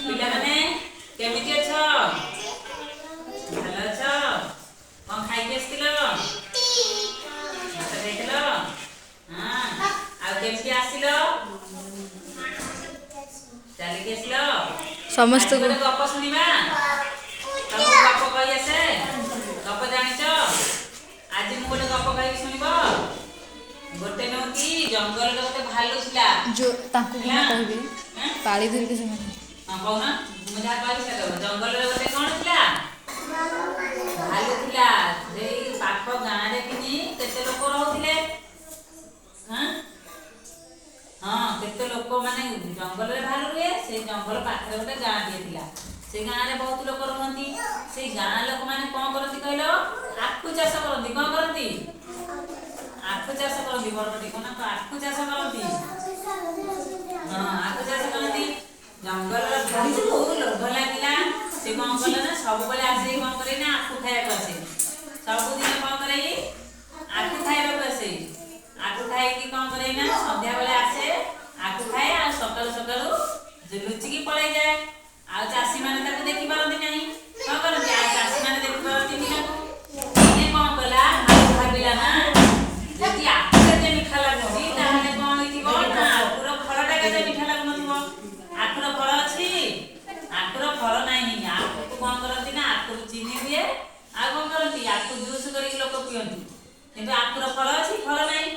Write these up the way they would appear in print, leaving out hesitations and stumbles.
ପିଲାମାନେ କେମିତି ଅଛ? ଭଲ ଅଛ? କଣ ଖାଇକି ଆସିଥିଲ? ଭାତ ଖାଇଥିଲ? ହଁ। ଆଉ କେମିତି ଆସିଲ? ଚାଲିକି ଆସିଲ? ଆଜି ସମସ୍ତଙ୍କୁ ଗୋଟେ ଗପ ଶୁଣିବା। ତମକୁ ଗପ କହି ଆସେ? ଗପ ଜାଣିଛ? ଆଜି ମୁଁ ଗୋଟେ ଗପ କହିବି, ଶୁଣିବ? ଗୋଟେ ନୁହଁ କି ଜଙ୍ଗଲରେ ଗୋଟେ ଭାଲୁ ଥିଲା। ଯୋଉ ତାଙ୍କୁ ହେଲା କଣ କହିବେ ଏଁ? ପାଳି ଧରିକି ସେମାନେ। ହଁ, କହୁନ। ମୁଁ ଯାହା କହିବି ସେୟା କହିବ। ଜଙ୍ଗଲରେ ଗୋଟେ କଣ ଥିଲା? ଭାଲୁ ଥିଲା। ସେଇ ପାଖ ଗାଁରେ କିନି କେତେ ଲୋକ ରହୁଥିଲେ? ହଁ ହଁ, କେତେ ଲୋକ ମାନେ ଜଙ୍ଗଲରେ ଭାଲୁ ରୁହେ। ସେଇ ଜଙ୍ଗଲ ପାଖରେ ଗୋଟେ ଗାଁଟିଏ ଥିଲା। ସେ ଗାଁରେ ବହୁତ ଲୋକ ରୁହନ୍ତି। ସେଇ ଗାଁ ଲୋକମାନେ କଣ କରନ୍ତି କହିଲ? ଆଖୁ ଚାଷ କରନ୍ତି। କଣ କରନ୍ତି? ଆଖୁ ଚାଷ କରନ୍ତି। ବରପଟି କଣ ଆଖୁ ଚାଷ କରନ୍ତି? ହଁ, ଆଖୁ ଚାଷ କରନ୍ତି। ଜଙ୍ଗଲର ଭାଲୁକୁ ଲୋଭ ଲାଗିଲା। ସେ କଣ କଲା ନା ସବୁବେଳେ ଆସିକି କଣ କରେ ନା ଆଖୁ ଖାଇବାକୁ ଆସେ। ସବୁଦିନ କଣ କରେ? ଆଖୁ ଖାଇବାକୁ ଆସେ। ଆଖୁ ଖାଇକି କଣ କରେ ନା ସନ୍ଧ୍ୟାବେଳେ ଆସେ, ଆଖୁ ଖାଏ ଆଉ ସକାଳୁ ସକାଳୁ ଲୁଚିକି ପଳେଇ ଯାଏ। ଆଉ ଚାଷୀମାନେ ତାକୁ ଦେଖିପାରନ୍ତି ନାହିଁ। କଣ କରନ୍ତି? ଆଉ ଚାଷୀମାନେ ଦେଖିପାରନ୍ତିନି ତାକୁ। ଦିନେ କଣ କଲା ଭାଲୁ, ଭାବିଲା ନା ଯଦି ଆଖୁ ଏତେ ମିଠା ଲାଗୁଛି, ତାହେଲେ କଣ ହେଇଥିବ ନା ଆଖୁର ଫଳଟା କେତେ ମିଠା ଲାଗୁନଥିବ। ଆଖୁର ଫଳ ଅଛି? ଆଖୁର ଫଳ ନାହିଁ। ଆଖୁକୁ କଣ କରନ୍ତି ନା ଆଖୁରୁ ଚିନି ହୁଏ। ଆଉ କଣ କରନ୍ତି? ଆଖୁ ଜୁସ୍ କରିକି ଲୋକ ପିଅନ୍ତି। କିନ୍ତୁ ଆଖୁର ଫଳ ଅଛି? ଫଳ ନାହିଁ।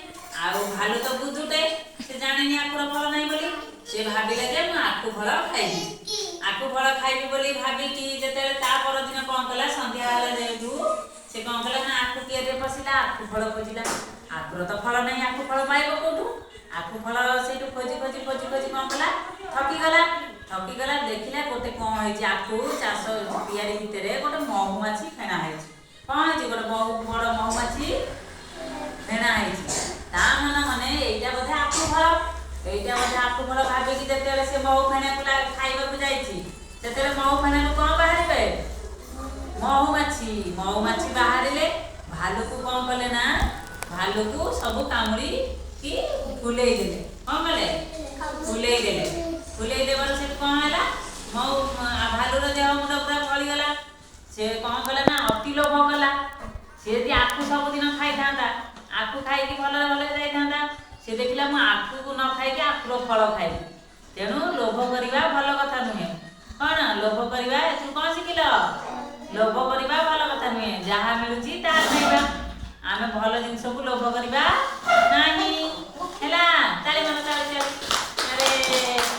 ଆଉ ଭାଲୁ ତ ବୁଧୁଟେ, ସେ ଜାଣିନି ଆଖୁର ଫଳ ନାହିଁ ବୋଲି। ସେ ଭାବିଲା ଯେ ମୁଁ ଆଖୁ ଫଳ ଖାଇବି। ଆଖୁ ଫଳ ଖାଇବି ବୋଲି ଭାବିକି ଯେତେବେଳେ ତା ପରଦିନ କଣ କଲା, ସନ୍ଧ୍ୟା ହେଲା ଯେହେତୁ ସେ କଣ କଲା ନା ଆଖୁ କିଆରିରେ ପଶିଲା, ଆଖୁ ଫଳ ଖୋଜିଲା। ଆଖୁର ତ ଫଳ ନାହିଁ, ଆଖୁ ଫଳ ପାଇବ କୋଉଠୁ? ଆଖୁ ଫଳ ସେଇଠୁ ଖୋଜି ଖୋଜି ଖୋଜି ଖୋଜି କଣ କଲା, ଥକିଗଲା। ଥକିଗଲା, ଦେଖିଲା ଗୋଟେ କଣ ହେଇଛି, ଆଖୁ ଚାଷ କିଆରି ଭିତରେ ଗୋଟେ ମହୁମାଛି ଫେଣା ହେଇଛି। କଣ ହେଇଛି? ଗୋଟେ ବହୁତ ବଡ ମହୁମାଛି ଫେଣା ହେଇଛି। ତା ମନେ ମନେ ଏଇଟା ବୋଧେ ଆଖୁ ଫଳ, ଏଇଟା ବୋଧେ ଆଖୁ ଫଳ ଭାବିକି ଯେତେବେଳେ ସେ ମହୁ ଫେଣାକୁ ଖାଇବାକୁ ଯାଇଛି, ସେତେବେଳେ ମହୁ ଫେଣାରୁ କଣ ବାହାରିବେ? ମହୁମାଛି। ମହୁମାଛି ବାହାରିଲେ। ଭାଲୁକୁ କଣ କଲେ ନା ଭାଲୁକୁ ସବୁ କାମୁଡିକି ଫୁଲେଇ ଦେଲେ। କଣ କଲେ? ଫୁଲେଇ ଦେଲେ। ଫୁଲେଇ ଦେବାରୁ ସେଠୁ କଣ ହେଲା? ମହୁ ଭାଲୁର ଦେହ ମୁଣ୍ଡ ପୁରା ଫଳିଗଲା। ସେ କଣ କଲା ନା ଅତି ଲୋଭ କଲା। ସେ ଯଦି ଆଖୁ ସବୁଦିନ ଖାଇଥାନ୍ତା, ଆଖୁ ଖାଇକି ଭଲରେ ଭଲରେ ଯାଇଥାନ୍ତା। ସେ ଦେଖିଲା ମୁଁ ଆଖୁକୁ ନ ଖାଇକି ଆଖୁର ଫଳ ଖାଇବି। ତେଣୁ ଲୋଭ କରିବା ଭଲ କଥା ନୁହେଁ। କଣ ଲୋଭ କରିବା? ଏଥିରୁ କଣ ଶିଖିଲ? ଲୋଭ କରିବା ଭଲ କଥା ନୁହେଁ। ଯାହା ମିଳୁଛି ତାହା ଖାଇବା। ଆମେ ଭଲ ଜିନିଷକୁ ଲୋଭ କରିବା ନାହିଁ। ହେଲା? ତାଳି ମାର, ତାଳି, ତାଳି। ଆରେ।